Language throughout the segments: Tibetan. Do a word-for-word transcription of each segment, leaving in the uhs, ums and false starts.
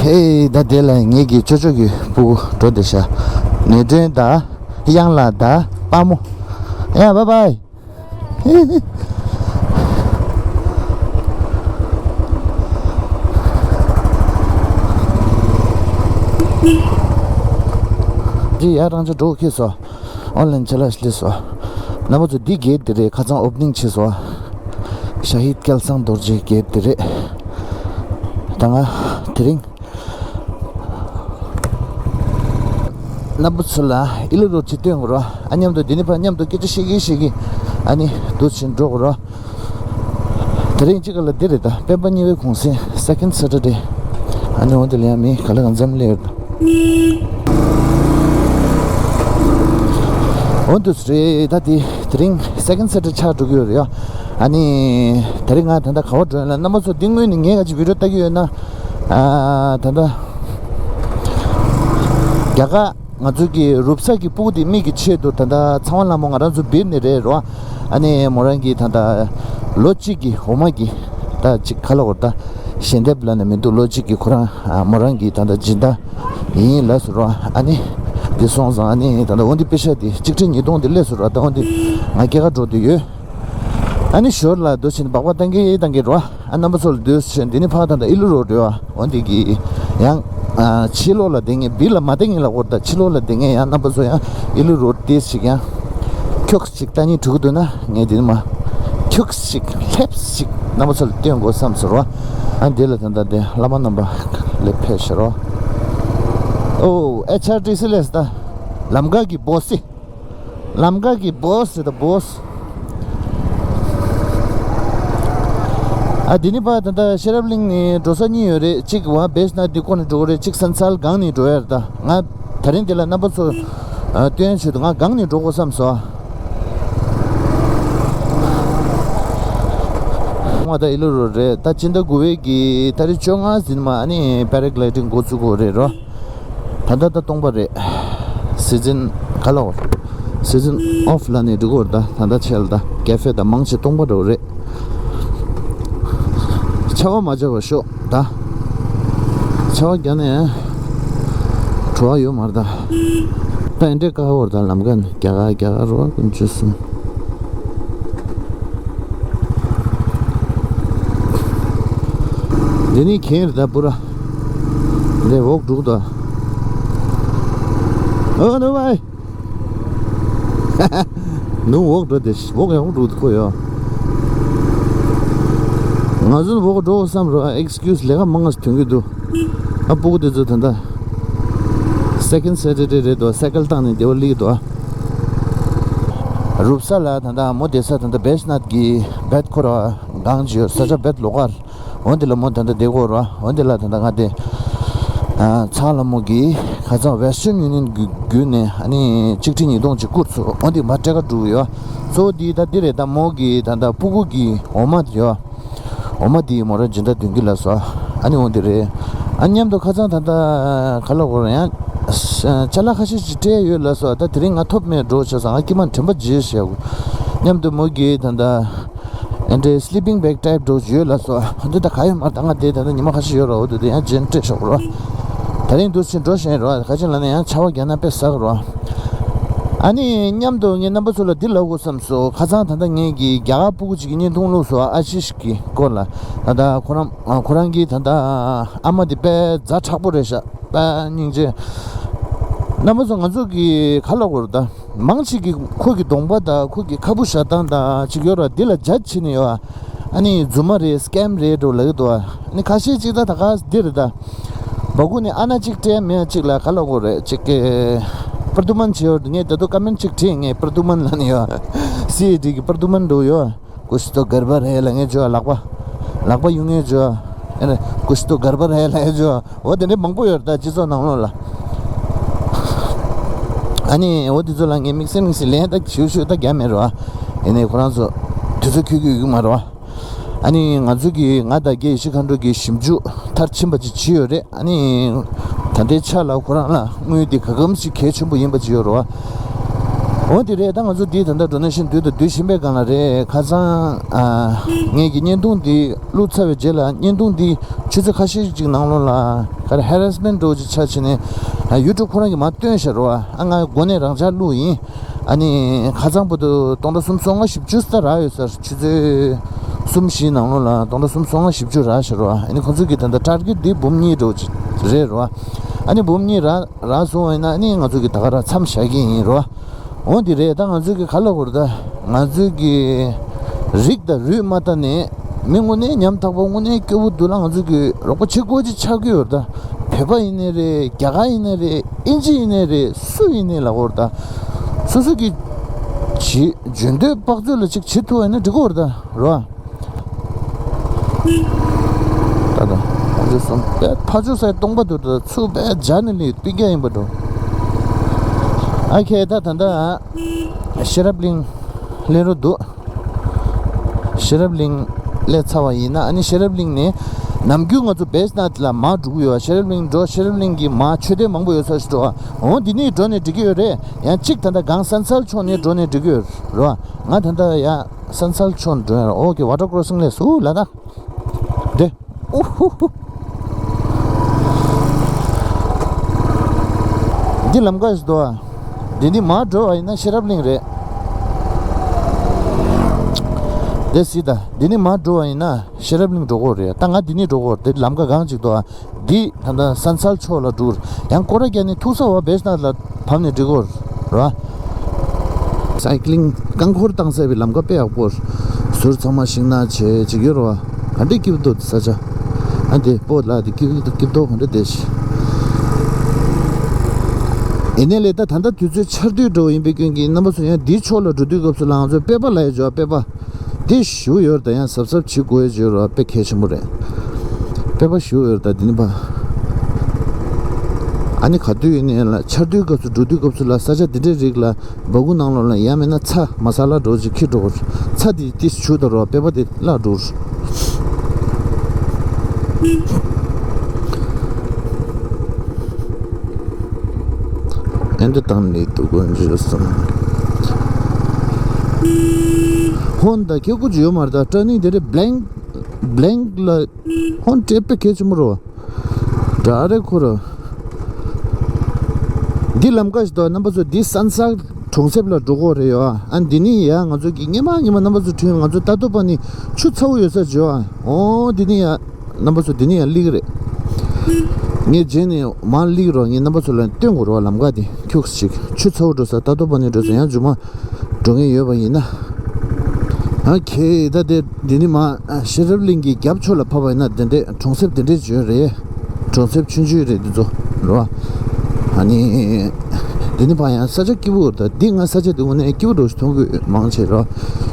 ཨེ་ད་དེ་ལ་ངེད་ཀྱི་ཅོ་ཅོ་གི་སྤུ་གུ་འགྲོ་བསྡད་ཤག་ནེ་ཌོན་དང་གཡང་ལགས་དང་དཔའ་མོ། ཡ་བཱའི་བཱའི། འདི་ཡར་རང་ཅག་འགྲོ་ཁེལ་སོང་། ཨོན་ལན་ཅ་ལག་སླེབས་སོང་། རྣམ་པ་ཚོ་འདི་གེ་ཊི་དེ་རེད། ཁ་སང་ཨོ་པ་ནིང་བྱས་སོང་། ཤ་ཧིད་སྐལ་བཟང་རྡོ་རྗེ་གེ་ཊི་དེ་རེད། ད་ང་དེ་རིང་རྣམ་པ་ཚོ་ལ་ཨི་ལུ་རོ་ཌི་ཅིག་སྟོན་དགོས་རོ། ཨ་མཉམ་དུ་འདི་ནས་ཕར་མཉམ་དུ་སྐད་ཆ་བཤད་ཀྱིན་བཤད་ཀྱིན་ཨ་ནི་འདུག་ཕྱིན་འགྲོ་དགོས་རོ། དེ་རིང་གཅིག་ག་ལ་འདི་རེད་ད། སྤེན་པ་གཉིས་པའི་གུང་སེང་། སེ་ཀེན་ཌི་སེ་ཊར་ཌེ། ཨ་ནི་འོ་འདི་ལ་ཡང་མི་ག་ལ་གང་འཚམ་སླེབས་ཡོད་ད། འོ་འདུག་སེ་རེད་ད། དེ་དེ་རིང་སེ་ཀེན་ཌི་སེ་ཊར་ཌེ་ཆགས་འགྲོ་གི་ཡོད་རེད་ཡ། ཨ་ནི་དེ་རིང་ང་ད་ལྟ་ག་པར་འགྲོ་ཡིན་ལ། རྣམ་པ་ཚོ་འདི་སྔོན་ནས་ངས་ག་ཅིག་བི་ཌི་ཡོ་ལྟ་གི་ཡོད་ན། ཨ་ད་ལྟ་རྒྱ་གར་ང་ཚོ་གི་རུབ་ས་གི་སྤུ་གུ་དེ་མིག་གི་ཆེད་དུ་ད་ལྟ་ཚངས་དབང་ལྷ་མོ་ང་རང་ཚོ་བིར་ནས་རེད་རོ། ཨ་ནི་མོ་རང་གིས་ད་ལྟ་ལོ་གཅིག་གི་འོ་མ་གི་ད་ཅིག་ག་ལ་བར་ད་ཞལ་འདེབས་ལབ་ན་མི་འདུག་ལོ་གཅིག་གི་ཁོ་རང་ཨ་མོ་རང་གི་ད་ལྟ་སྦྱིན་བདག་ཡིན་ལབ་སོང་རོ། ཨ་ནི་འདི་སོང་ཙང་ཨ་ནི་ད་ལྟ་འོ་འདི་པེ་ཤ་དེ་གཅིག་ཁྲི་ཉིས་སྟོང་དེ་སླེབས་སོང་རོ། ད་འོ་འདི་ང་སྐྱེལ་ག་འགྲོ་འདོད་ཡོད། ཨ་ནི་ཞོར་ལ་འདུག་ཕྱིན་སྦག་སྦག་བཏང་གི་བཏང་གི་རོ། ཨ་རྣམ་པ་ཚོ་ལ་འདུག་ཕྱིན་འདི་ནི་ཕར་ད་ལྟ་ཨི་ལུ་རོ་ཌི་རེད་བ། འོ་འདི་གི་ཡང་ཨ་ཕྱི་ལོགས་ལ་བསྡད་མཁན་བིར་ལ་མ་བསྡད་མཁན་ལ་སྐོར་ད་ཕྱི་ལོགས་ལ་བསྡད་མཁན་ཡང་རྣམ་པ་ཚོ་ཡང་ཨི་ལུ་རོ་ཌི་ཞིག་ཡང་ཁྱུག་ཅིག་ལྟ་སྙིང་བྲོ་གི་འདུག་ན། ངས་འདི་ནི་མ་ཁྱུག་ཅིག་ལྷེབ་ཅིག་རྣམ་པ་ཚོ་ལ་སྟོན་དགོས་བསམ་ཟེར་བ། ཨ་འདི་ལ་ད་ལྟ་འདི་བླ་མ་རྣམ་པ་ལ་ཕེབས་ཤག་རོ། ཨོ་ཨེཆ་ཨར་ཊི་སི་ལས་ད་ལམ་ཁ་གི་བོ་སི། ལམ་ཁ་གི་བོ་སི་ཟེར་ད་བོ་སི། ཨ་འདི་ནི་ཕར་ད་ལྟ་ཤེས་རབ་གླིང་ནས་འགྲོ་ས་གཉིས་ཡོད་རེད། གཅིག་བ་བེ་སི་ནཱ་ཐི་སྐོར་ནས་འགྲོ་གི་རེད། གཅིག་སན་སལ་སྒང་ནས་འགྲོ་ཡ་རེད། ད་ང་དེ་རིང་འདི་ལ་རྣམ་པ་ཚོ་ཨ་སྟོན་ཆེད་དུ་ང་སྒང་ནས་འགྲོ་དགོས་བསམ་སོང་ཨ། ང་ད་ཨི་ལུ་རོ་རེད། ད་སྤྱི་ཟླ་དགུ་པའི་གི་ཏ་རིག་བཅོ་ལྔ་ཟིན་མ་ཨ་ནི་པེ་ར་གི་ལའི་ཌིང་འགོ་བཙུགས་དགོས་རེད་རོ། ད་ལྟ་ད་སྟོང་པ་རེད། སི་ཛིན་ག་ལ་འོ། སི་ཛིན་ཨོཕ་ལ་ནི་འགྲིག་གོ་ད། ད་ལྟ་ཆེ་ལ་ད་ཀེ་ཧྥེ་ད་མང་ཆེ་སྟོང་པ་འགྲོ་རེད། ཆར་པ་མ་བརྒྱབ་པ་ཤོག་ད། ཆར་པ་བརྒྱབ་ནས་བྲོ་བ་ཡོད་མ་རེད་ད། ད་ཨེ་འདྲས་ཀ་ཧོར་ད་ལམ་ཀ་ནི་རྒྱ་གར་རྒྱ་གར་རོ་ཀུན་ཆུ་སུམ། འདི་ནི་ཁྱེད་རེད་ད་པུ་ར། འདི་འོག་འགྲོ་ད། ཨོ་ནོ་བའི། ནུ་འོག་འགྲོ་དེ་འོག་ཡང་འགྲོ་དགོས་ཡོད། ང་ཚོ་འོག་འགྲོ་བསམ་རོ། ཨེག་སི་ཀིའུ་སི་ལས་ཀ་མང་ང་ཐོན་གི་འདུག་ཨ་སྤུ་གུ་དེ་ཚོ་ད་ལྟ་སེ་ཀེན་ཌི་སེ་ཊར་ཌེ་རེད་འདུག་སའི་ཀལ་བཏང་ནས་བདེ་བ་སླེབས་འདུག་རུབ་ས་ལ་ད་ལྟ་མོ་བསྡད་ས་ད་ལྟ་བེ་སི་ནཱཐ་གི་བེད་ཁོ་ར་གང་ཅི་ཡོད་ས་ཆ་བེད་ལོག་གར། འོན་ཏེ་ལ་མོ་ད་ལྟ་བསྡད་ཀྱི་ཡོད་རེད་བ། འོན་ཏེ་ལ་ད་ལྟ་ང་དེ་ཚང་ལ་མོ་གིས་ཁ་སང་Western Union་བརྒྱུད་ནས་ཨ་ནི་གཅིག་ཁྲི་ཉིས་སྟོང་ཅིག་བསྐུར་སོང་། འོན་ཏེ་མ་སྤྲད་ཀ་འགྲོ་གི་ཡོད། གཙོ་བོ་འདི་ད་འདི་རེད། ད་མོ་གིས་ད་ལྟ་སྤུ་གུ་གི་འོ་མ་དེ་ཡོད། འོ་མ་དེ་མོ་རང་སྦྱིན་བདག་འདོན་གི་ལབ་སོང་། ཨ་ནི་འོན་ཏེ་རེད། ཨ་མཉམ་དུ་ཁ་སང་ད་ལྟ་ག་ལ་གོ་ར་ཡང་ཅ་ལག་ཁ་ཤས་ཅིག་སྤྲད་ཡོད་ལབ་སོང་། ད་དེ་རིང་ང་ཐོབ་མེད་འགྲོ་བྱས་སོང་། ང་སྐྱེས་མ་དྲན་པ་བརྗེད་བྱས། མཉམ་དུ་མོ་གིས་ད་ལྟ། ཨེ་འདྲའི་སི་ལི་པིང་བེག་ཊའིབ་འདྲ་བོ་ཅིག་ཡོད་ལབ་སོང་། འདི་ད་ག་ཡོད་མ་རེད། ད་ང་དེ་ད་ལྟ་ཉི་མ་ཁ་ཤས་ཡོད་རེད། འོ་དེ་དེ་ཡང་རྗེས་སྤྲད་ཆོག་རོ། ད་རིང་འདུག་ཕྱིན་འགྲོ་བཞིན་རོ། ག་ཅི་ལབ་ན་ཡང་ཆར་པ་བརྒྱབ་ན་དཔེ་ཟ་གི་རོ། ཨ་ནི་མཉམ་དུ་ངས་རྣམ་པ་ཚོ་ལ་འདི་ལབ་དགོས་བསམ་སོང་། ཁ་སང་ད་ལྟ་ངས་ཀྱི་རྒྱ་གར་སྤུ་གུ་ཅིག་གི་བརྙན་ཐུང་བླུགས་སོང་། ཨ་ཤིཤ་གི་སྐོར་ལ། ད་ལྟ་ཁོ་རང་ཁོ་རང་གི་ད་ལྟ་ཨ་མ་དེ་དཔེ་ཛ་དྲག་པོ་རེད་ཤག་དཔེ་སྙིང་རྗེ། རྣམ་པ་ཚོ་ང་ཚོ་གི་ག་ལབ་དགོས་རེད་ད། མང་ཆེ་གི་ཁོ་གི་གདོང་པ་དང་ཁོ་གི་ཁ་སྤུ་བཞག་སྟངས་དང་ཅིག་ཡོད་ར། འདི་ལ་ཇ་བྱེད་ནི་ཡོད། ཨ་ནི་རྫུན་མ་རེད། སི་ཀེམ་རེད་འགྲོ་ལབ་ཀྱི་འདུག་ཨ་ནི་ཁ་ཤས་ཅིག་ད་ད་ག་འདི་རེད་ད། སྦ་ཁུག་ནས་ཨ་ན་ཅིག་སྤྲད་མེད་ཅིག་ལ་ག་ལབ་དགོས་རེད། ཅིག་གི་པར་ཏུ་མན་བྱེད་ཡོད། ངས་ད་དུང་ཀ་མེན་ཅིག་བྲིས། ངས་པར་ཏུ་མན་ལབ་ནི་ཡོད། སི་ཨེ་ཌི་གི་པར་ཏུ་མན་འགྲོ་ཡོད། कुछ तो गड़बड़ है ལབ་མཁན་ཅིག་ཡོད། ལག་པ་ལག་པ་གཡུག་མཁན་ཅིག་ཡོད། ཨ་ནི་कुछ तो गड़बड़ है ལབ་མཁན་ཅིག་ཡོད། འོ་དེ་འདྲའི་མང་པོ་ཡོད་རེད་ད་སྤྱི་ཚོགས་ནང་ལོགས་ལ། ཨ་ནི་འོ་དེ་ཚོ་ལ་ངས་དམིགས་བསལ་དམིགས་བསལ་ལན་ད་ཞུ་ཞུ་ད་རྒྱག་མེད་རེད་བ། ཡིན་ནའི་ཁོ་རང་ཚོ་དུས་ཚོད་འཁྱོལ་གྱི་ཡོད་ཀྱི་མ་རེད་བ། ཨ་ནི་ང་ཚོ་གི་ང་དང་རྒན་ཡེ་ཤེས་མཁའ་འགྲོ་གི་ཞིབ་འཇུག་མཐར་ཕྱིན་པ་ཅིག་བྱས་ཡོད་རེད། ཨ་ནི་ད་ལྟའི་ཆ་ལ་ཁོ་རང་ལ་དངུལ་དེ་ག་གམ་ཞིག་གལ་ཆེན་པོ་ཡིན་པ་ཅིག་ཡོད་རེད་བ། འོ་དེ་རེད། ད་ང་ཚོ་འདི་ད་ལྟ་ཌོ་ནེ་ཤན་བསྡུས་དང་བསྡུ་བཞིན་པའི་སྒང་ལ་རེད། ཁ་སང་ཨ་ངེད་ཀྱི་བརྙན་ཐུང་འདི་བླུགས་ཚར་བའི་རྗེས་ལ་བརྙན་ཐུང་འདི་ཆུ་ཚོད་ཁ་ཤས་ཅིག་ནང་ལོགས་ལ་ག་རེ་ཧེ་རེ་སི་མེན་ཊི་འདྲ་བོ་ཅིག་ཆགས་བྱས་ནས་ཡུ་ཊུབ་ཁོ་རང་གིས་མར་བཏོན་བཞག་རེད་བ། ཨ་ང་མགོ་ནས་རང་འཇགས་བླུགས་ཡིན། ཨ་ནི་ཁ་སང་བར་དུ་སྟོང་ཕྲག་གསུམ་སོ་ལྔ་བཞི་བཅུ་ཙམ་རག་ཡོད་ས་རེད། ཆུ་ཚོད་གསུམ་བཞིའི་ནང་ལོགས་ལ་སྟོང་ཕྲག་གསུམ་སོ་ལྔ་བཞི་བཅུ་རག་བཞག་རེད་བ། ཨ་ནི་ཁོང་ཚོ་གིས་ད་ལྟ་ཊར་གེཊ་འདི་འབུམ་གཉིས་འདྲ་བོ་ཅིག་རེད་རེད་བ། ཨ་ནི་འབུམ་གཉིས་རག་རག་སོང་བ་ཡིན་ན་ཨ་ནི་ང་ཚོ་གིས་ད་ག་རང་མཚམས་བཞག་གི་ཡིན་རེད་བ། འོ་འདི་རེད། ད་ང་ཚོ་གིས་ག་ལབ་དགོས་རེད། ད་ང་ཚོ་གིས་རིག་དང་རུས་མ་བལྟས་ནས་མི་དངོས་གནས་ཉམ་ཐག་པ་དངོས་གནས་སྐྱོ་བོ་འདུག་ལ། ང་ཚོ་གིས་རོགས་པ་བྱེད་དགོས་ཅིག་ཆགས་ཀྱི་ཡོད་རེད། ད་བོད་པ་ཡིན་ནའི་རེད། རྒྱ་གར་ཡིན་ནའི་རེད། ཨིན་ཇི་ཡིན་ནའི་རེད། སུ་ཡིན་ནའི་ལབ་དགོས་རེད། ད་སོ་སོ་གིས་བྱེད་འཇོན་འདོད་དཔག་ཚོད་ལ་ཅིག་བྱེད་ཐུབ་པ་ཡིན་ན་འགྲིག་གི་ཡོད་རེད། ད་རེད་བ། ད་ད་ཁོང་ཚོ་གསུམ་དཔེ་ཕ་ཇོ་སའི་སྟོང་པ་འདུག་ད་ཚུར་དཔེ་སྦྱར་ནས་ལུས་སྟོན་རྒྱུ་ཡིན་པ་འགྲོ། ཨ་ཁེ་ད་ད་ད་ཤེས་རབ་གླིང་སླེབས་འགྲོ་འདུག་ཤེས་རབ་གླིང་སླེབས་ཚར་བ་ཡིན་ན་ཨ་ནི་ཤེས་རབ་གླིང་ནས་ནམ་རྒྱུན་ང་ཚོ་བེས་ནཱཐ་ལ་མར་འགྲོ་གི་ཡོད། ཤེས་རབ་གླིང་འགྲོ། ཤེས་རབ་གླིང་གི་མར་མཆོད་རྟེན་མང་པོ་ཡོད་ས་ཞིག་འགྲོ། འོ་འདི་ནས་འགྲོ་ནས་འགྲིག་གི་ཡོད་རེད། ཡང་གཅིག་ད་ལྟ་སྒང་སན་སལ་ཕྱོགས་ནས་འགྲོ་ནས་འགྲིག་གི་ཡོད་རེད་བ། ང་ད་ལྟ་ཡ་སན་སལ་ཕྱོགས་འགྲོ་ཡ། ཨོ་ཁེ། ཝ་ཊར་ཀོ་སིང་ལས་སུ་ལ་ད། དེ། ཨུ་ཧུ་ཧུ། འདི་ལམ་ཁ་ཞིག་འདུག་ཨ། འདི་ནི་མར་འགྲོ་བ་ཡིན་ན་ཤེས་རབ་གླིང་རེད། དེ་སྲིད་ད། འདི་ནི་མར་འགྲོ་བ་ཡིན་ན་ཤེས་རབ་གླིང་འགྲོ་དགོས་རེད། ད་ང་འདི་ནི་འགྲོ་དགོས་རེད། དེ་ལམ་ཁ་གང་ཅིག་འདུག་ཨ། འདི་ད་ལྟ་སན་སལ་ཕྱོགས་ལ་འགྲོ། ཡང་སྐོར་ར་རྒྱག་ནས་ཐུག་ས་བ་བེས་ནཱཐ་ལ་བབས་ནས་འགྲིག་གོ་ར། སའི་ཀི་ལིང་རྐང་འཁོར་བཏང་ས་བའི་ལམ་ཁ་དཔེ་ཡག་པོ། ཟུར་ཚང་མ་ཤིང་ནགས་བྱས་ཅིག་ཡོད་ར་བ། ག་འདྲས་སྐྱིད་པོ་འདུག་ས་ཆ། ཨ་འདི་སྤོ་ལགས་འདི་སྐྱིད་སྐྱིད་སྐྱིད་ཏོག་ག་འདྲས་བསྡད་ཤི། ཡིན་ནའི་ལས་ད་ད་ལྟ་དུས་ཚོད་ཆར་དུས་འགྲོ་ཡིན་པའི་སྐྱོན་གྱིས་རྣམ་པ་ཚོ་ཡང་འདིའི་ཕྱོགས་ལ་འགྲོ་དུས་སྐབས་སུ་ལ་ང་ཚོ་པད་པ་ལ་ཡ་འཇོག་པད་པ། དེ་ཞུ་ཡོད་ད་ཡང་གཟབ་གཟབ་བྱེད་དགོས་ཡོད་ཅེས་རོ་དཔེ་གལ་ཆེན་པོ་རེད། དཔེ་པ་ཞུ་ཡོད་ད་དེ་ནི་པ། ཨ་ནི་ག་དུས་ཡིན་ནའི་ལ་ཆར་དུས་སྐབས་སུ་འགྲོ་དུས་སྐབས་སུ་ལ་ས་ཆ་དེ་འདྲའི་རིགས་ལ་སྦ་ཁུག་ནང་ལོགས་ལ་ཡང་མིན་ན་ཚྭ་མ་ས་ལ་འགྲོ་ཅིག་ཁྱི་འགྲོ་གོ། ཚྭ་དེ་དེ་ཞུ་ད་རོ་དཔེ་པ་དེ་བརླག་འགྲོ། ཨེ་འདྲ་བཏང་ནས་འདུག་གོ་འཇུ་སོང་། ཧོན་ད་ཁྱེད་ཀུ་ཅི་ཡོད་མ་རེད་ད་ཊར་ནིང་དེ་རེད། བྷེ་ལེང་བྷེ་ལེང་ལ་ཧོན་ཏྲེ་པེ་ཁེ་ཆི་མོ་རོ། ད་རེ་ཁོ་རོ། འདི་ལམ་ཀ་ཞིག་ཏོ་རྣམ་པ་ཚོ་འདི་སན་སལ་གྲོང་གསེབ་ལ་འགྲོ་གོ་རེད་ཡོ། ཨ་འདི་ནི་ཡ་ང་ཚོ་གི་སྙེ་མ་སྙེ་མ་རྣམ་པ་ཚོ་ཁྲུན་ང་ཚོ་ད་ལྟོ་པ་ནི་ཆུ་ཚ་བོ་ཡོད་ས་ཅིག་ཡོ། ཨ་འོ་འདི་ནི་ཡ། རྣམ་པ་ཚོ་འདི་ནི་ཡང་ལིག་རེད། ངས་རྗེས་ནས་མར་ལིག་རོགས་ངས་རྣམ་པ་ཚོ་ལ་སྟོན་དགོས་རོགས་ལམ་ཁ་དེ་ཁྱུག་ཅིག་ཆུ་ཚ་བོ་འགྲོ་ས་ད་ལྟོ་པ་ནས་འགྲོ་ས་ཡང་མཇུག་མ་འགྲོ་ངེས་ཡོད་པ་ཡིན་ན། ཨ་ཁེ་ད་དེ་འདི་ནི་མ་ཤེས་རབ་གླིང་གི་རྒྱབ་ཕྱོགས་ལ་ཕབ་པ་ཡིན་ན་དེ་འདྲས་གྲོང་གསེབ་དེ་འདྲས་བྱོས་རེད། གྲོང་གསེབ་ཆུང་ཆུང་རེད་འདི་ཚོ་རོ། ཨ་ནི། འདི་ནི་ཕ་ཡང་ས་ཆ་སྐྱིད་པོ་ད་འདི་ང་ས་ཆ་འདི་དངོས་གནས་སྐྱིད་པོ་འགྲོ་ཞིག་མཐོང་གི་མང་ཆེ་ར།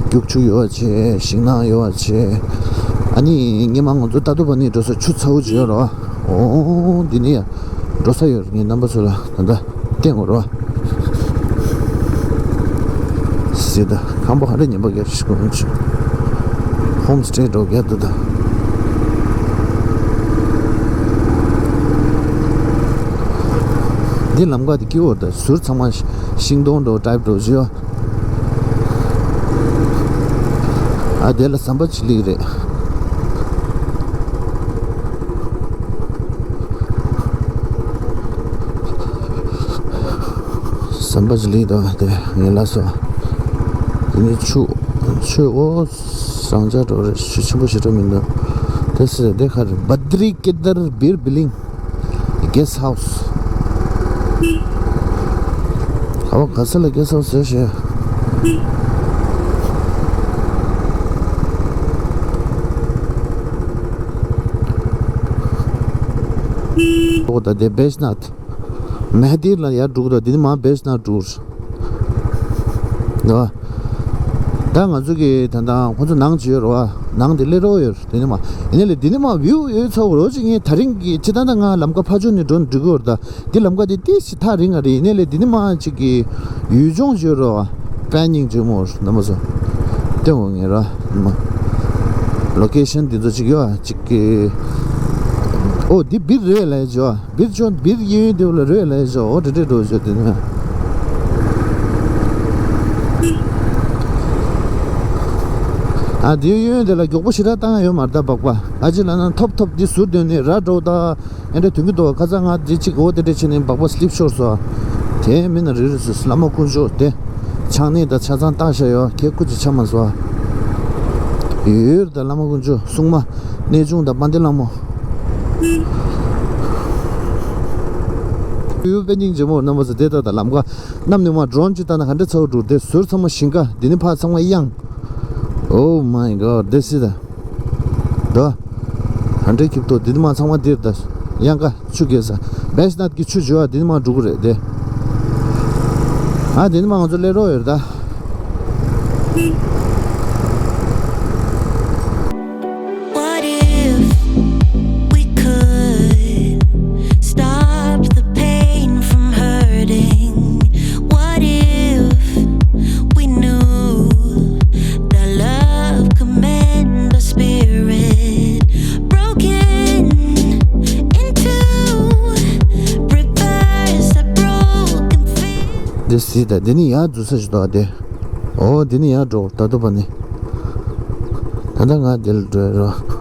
རྒྱུག་ཆུ་ཡོད་པ་ཆེ་ཤིང་ནགས་ཡོད་པ་ཆེ། ཨ་ནི་ངས་མ་ང་ཚོ་ད་དུ་བ་ནི་འགྲོ་ས་ཆུ་ཚ་བོ་ཅིག་ཡོད་ར། འོ་འདི་ནི་ཡ་འགྲོ་ས་ཡོད་ར་ངས་རྣམ་པ་ཚོ་ལ་ད་ལྟ་བསྟན་དགོས་ར། སྲིད་ད་ཁང་པ་ཧ་ལས་ཉན་པ་རྒྱབ་ཤིག་གོ་མི་ཆུ། ཧོམ་སྟེ་འགྲོ་རྒྱབ་ཏུ་ད། འདི་ལམ་ཁ་དེ་སྐྱིད་པོ་ད་ཟུར་ཚང་མ་ཤིང་སྡོང་འགྲོ་ཏྲའིབ་འགྲོ་བཞི་བ། ཨ་དེ་ལ་ཟམ་པ་ཅི་ལིག་རེད། ཟམ་པ་ཅི་ལིག་ད་དེ་ངས་ལ་སོ། དེ་ནི་ཆུ་ཆུ་འོ་ཟངས་ལྕགས་འགྲོ་རེད། ཆུ་ཆེན་པོ་ཞེ་དྲག་མི་འདུག་དེ་སི་དེ་ཁ་རེད། བ་དྲི་ཀེ་དར་བིར་བི་ལིང་། གེ་སི་ཧའུ་སི། ཨ་བ་ག་ས་ལ་གེ་སི་ཧའུ་སི་ཟེར་ཞེས། ཨོ་ད་དེ་བེས་ནཱཐ། མེ་ཧ་དིར་ལ་ཡར་འགྲོ་གི་འདུག་འདི་ནི་མ་བེས་ནཱཐ་འགྲོ། འདུག་ད་ང་ཚོ་གི་ད་ལྟ་ཁོ་ཚོ་ནང་ཅི་ཡོད་རེད་བ། ནང་དེ་སླེབས་རོགས་ཡོད་རེད། དེ་ནི་མ་ཡིན་ནའི་ལས་དེ་ནི་མ་བིའུ་ཡོད་ཚོགས་རོགས་ཅིག་ངས་ད་རིང་གི་ཅི་ད་ལྟ་ང་ལམ་ཁ་ཕར་ཕྱོགས་ནས་འགྲོ་འགྲོ་གི་ཡོད་རེད། ད་འདི་ལམ་ཁ་དེ་ཏི་ཞིག་ཐག་རིང་ང་རེད། ཡིན་ནའི་ལས་དེ་ནི་མ་ཅིག་གི་ཡུལ་ལྗོངས་ཅི་ཡོད་རེད་བ། པན་ཉིང་ཅིག་མོ་རྣམ་པ་ཚོ་སྟོན་འོང་ངེས་ར་མ། ལོ་ཀེ་ཤན་འདི་ཚོ་ཅིག་ཡོད་ཅིག་གི། ཨོ་འདི་བིར་རེད་ལས་ཅོ། བིར་ཅོ་བིར་གཡས་གཡོན་དེ་ལ་རོས་ལས་ཞོ་འོ་དེ་འདྲས་འགྲོ་ཞོ་དེ་ནས། ཨ་དེའི་གཡས་གཡོན་དེ་ལ་མགྱོགས་པོ་ཞེ་དྲག་བཏང་ཡ་ཡོད་མ་རེད་ད་སྦག་སྦག་ཨ་ཅེ་ལ་ན་ཐོབ་ཐོབ་འདི་ཟུར་དོན་ནས་ར་འགྲོ་ད། ཨེ་འདྲ་དོན་གྱི་འདུག་ཁ་ཚ་ང་འདི་གཅིག་འོ་དེ་འདྲ་བྱས་ནས་སྦག་སྦག་སླིབ་ཤོར་སོང་། དེ་མི་ན་རེ་རེ་སུ་བླ་མ་དཀོན་མཆོག་དེ་ཕྱག་ནས་ད་ཆ་ཚང་བཏང་བཞག་ཡོད་ཁྱེད་སྐུ་ཅི་ཆ་མ་སོང་། ཡོད་ད་བླ་མ་དཀོན་མཆོག་སྲུང་མ་གནས་ཆུང་ད་དཔལ་ལྡན་ལྷ་མོ། ཡུལ་པེ་ཅིང་ཇེ་མོ་རྣམ་པ་ཚོ་དེ་ད་ད་ལམ་ཁ་གནམ་ནས་མར་ཌོ་རོན་ཅིག་བཏང་ན་ག་འདྲ་ཚ་བོ་འགྲོ་དེ་ཟུར་ཚང་མ་ཞིང་ཁ་འདི་ནི་ཕར་ཚང་མ་གཡང་། Oh my God, this is the དོ། ཧན་ཏྲེ་ཁྱིབ་ཏོ་འདི་ནི་མ་ཚང་མ་འདིར་ད་གཡང་ཀ་ཆུ་རྒྱས་ས་བེས་ནད་ཀྱི་ཆུ་འཇུ་བ་འདི་ནི་མ་འགྲོ་གི་རེད་དེ། ཨ་འདི་ནི་མ་ང་ཚོ་སླེབས་རོགས་ཡོད་ད། What if we could stop the pain from hurting? What if we knew that love could mend the spirit? Broken in two, reverse a broken feel. འདི་སྲིད་ད་འདི་ནི་ཡར་འཛུལ་ས་ཞིག་འདུག་ཨ་དེ། ཨོ་འདི་ནི་ཡར་འགྲོ་ད་དུ་བ་ནི། ད་ལྟ་ང་འདིར་འགྲོ་རོགས།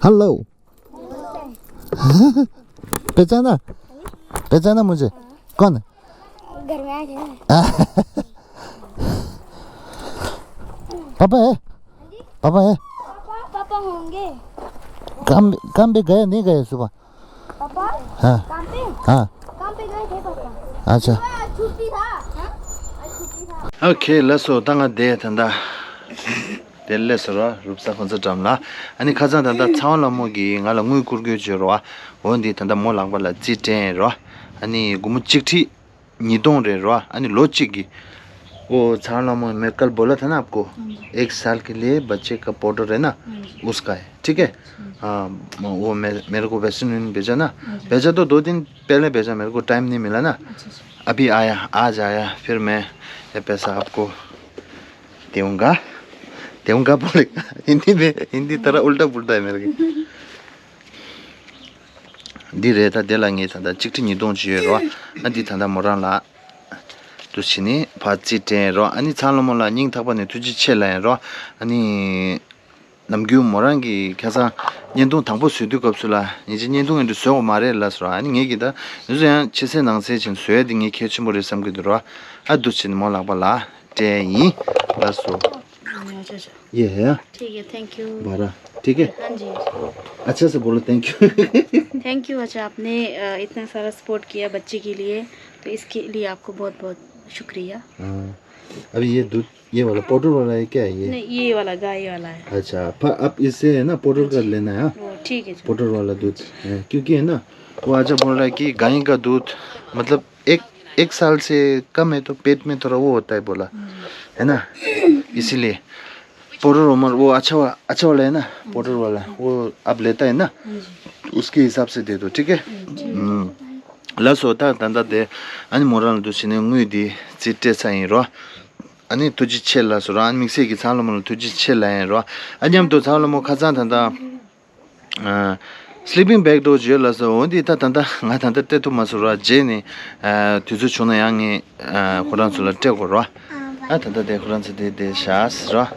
Hello. पहचाना? पहचाना मुझे? कौन? घर में आ गया। पापा है? पापा है? पापा, पापा होंगे। काम, काम पे गए, नहीं गए सुबह? पापा? हाँ। काम पे? हाँ। काम पे गए थे पापा। अच्छा। आज छुट्टी था। हाँ? आज छुट्टी था। Okay, let's go. ད་ང་འདི་ད་ལྟ། དེ་ལས་སོ་ར་རུབ་ས་ཁོང་ཚོ་འགྲམ་ལ། ཨ་ནི་ཁ་སང་ད་ལྟ་ཚེ་དབང་ལྷ་མོ་གིས་ང་ལ་དངུལ་བསྐུར་དགོས་བྱོས་རོ། འོ་འདི་ད་ལྟ་མོ་ལག་པ་ལ་རྩིས་སྤྲད་རོ། ཨ་ནི་སྒོར་མོ་གཅིག་ཁྲི་ཉིས་སྟོང་རེད་རོ། ཨ་ནི་ལོ་གཅིག་གི། वो छान ला मैं कल बोला था ना आपको, एक साल के लिए बच्चे का पाउडर है ना, उसका है, ठीक है। हाँ, वो मैं, मेरे को वेस्टर्न यूनियन भेजा ना, भेजा तो दो दिन पहले भेजा, मेरे को टाइम नहीं मिला ना। अभी आया, आज आया, फिर मैं ये पैसा आपको देऊंगा। देऊंगा बोलेगा हिंदी में, हिंदी थोड़ा उल्टा पुल्टा है मेरे को। འདི་རེད་ད། དེ་ལ་ངས་ད་ལྟ་གཅིག་ཁྲི་ཉིས་སྟོང་ཅིག་ཡོད་རོ། ཨ་འདི་ད་ལྟ་མོ་རང་ལ་འདུག་བྱས་ནས་ཕར་རྩིས་སྤྲད་རོ། ཨ་ནི་ཚེ་དབང་ལྷ་མོ་ལ་སྙིང་ཐག་པ་ནས་ཐུགས་རྗེ་ཆེ་ལབ་ཡིན་རོ། ཨ་ནི་ནམ་རྒྱུན་མོ་རང་གིས་ཁ་སང་བརྙན་ཐུང་དང་པོ་བཟོ་དུས་སྐབས་སུ་ལ་ངེད་ཀྱིས་བརྙན་ཐུང་འདི་བཟོ་དགོས་མ་རེད་ལབ་སོང་རོ། ཨ་ནི་ངེད་ཀྱིས་ད་ཡིན་ཙང་ཡང་ཕྱི་གསལ་ནང་གསལ་བྱས་ནས་བཟོ་ཡ་འདི་ངས་གལ་ཆེན་པོ་རེད་བསམ་གྱི་འདུག་རོ། ཨ་འདུག་བྱས་ནས་མོ་ལག་པ་ལ་སྤྲད་ཡིན་ལབ་སོང་། अच्छा, अच्छा। ये है, हाँ? ठीक है, thank you। बारह, ठीक है? हाँ जी। अच्छा से बोलो, thank you। Thank you, अच्छा, आपने, अ, इतना सारा सपोर्ट किया बच्चे के लिए, तो इसके लिए आपको बहुत-बहुत शुक्रिया। हाँ। अभी ये दूध, ये वाला पाउडर वाला है क्या ये? नहीं, ये वाला गाय वाला है। अच्छा, प-, अब इससे है ना, पाउडर का लेना है, हाँ? ओ, ठीक है, ठीक। पाउडर वाला दूध, हाँ, क्योंकि है ना, वो आजा बोल रहा है कि गाय का दूध, मतलब, एक, एक साल से कम है तो पेट में थोड़ा वो होता है बोला, है ना, इसीलिए। पाउडर उमर वो अच्छा वा-, अच्छा वाला है ना, पाउडर वाला, वो आप लेता है ना, उसके हिसाब से दे दो, ठीक है? हम्म। ལགས་སོ། ད་ད་ལྟ་དེ་ཨ་ནི་མོ་རང་ལ་འདུག་བྱས་ནས་དངུལ་འདི་རྩིས་སྤྲད་ཚར་ཡིན་རོ། ཨ་ནི་ཐུགས་རྗེ་ཆེ་ལགས་སོ་ར། ཨ་ནི་དམིགས་བསལ་གྱི་ཚེ་དབང་ལྷ་མོ་ལ་ཐུགས་རྗེ་ཆེ་ལབ་ཡིན་རོ། ཨ་མཉམ་དུ་ཚེ་དབང་ལྷ་མོ་ཁ་སང་ད་ལྟ། ཨ། སི་ལི་པིང་བེག་འདྲ་བོ་ཅིག་ཡོད་ལགས་སོ། འོ་འདི་ད་ད་ལྟ་ང་ད་ལྟ་སྤྲད་ཐུབ་མ་སོང་ར། རྗེས་ནས་ཨ་དུས་ཚོད་བྱུང་ན་ཡང་ངས་ཨ་ཁོ་རང་ཚོ་ལ་སྤྲད་དགོས་ར། ཨ་ད་ལྟ་དེ་ཁོ་རང་ཚོ་དེ་དེ་བཞག་ཟེར་ར།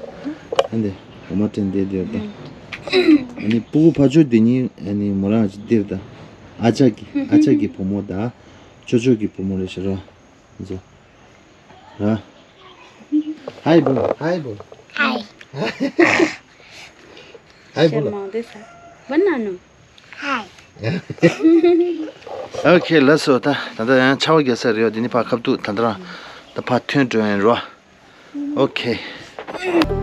ཨ་འདི་འོ་མ་སྤྲད་འདི་འདིར་ད། ཨ་ནི་སྤུ་གུ་ཕ་ཆོས་འདི་གཉིས་ཨ་ནི་མོ་རང་འདིར་ད། ཨ་ཅག་གི་ཨ་ཅག་གི་བུ་མོ་ད། ཅོ་ཅོ་གི་བུ་མོ་རེད་ཟེར་ར། འཛོ། हाँ। हाय बोलो, हाय बोलो। हाय। हाय बोलो। शर्माते सर। बनानो। हाय। ཨོ་ཁེ་ལགས་སོ། ད་ད་ལྟ་ཡང་ཆར་པ་རྒྱག་ས་རེད་བ། འདི་ནི་ཕར་ཁ་ཐུག་ད་ལྟ་རང་ད་ཕར་ཐོན་འགྲོ་ཡིན་རོ། ཨོ་ཁེ།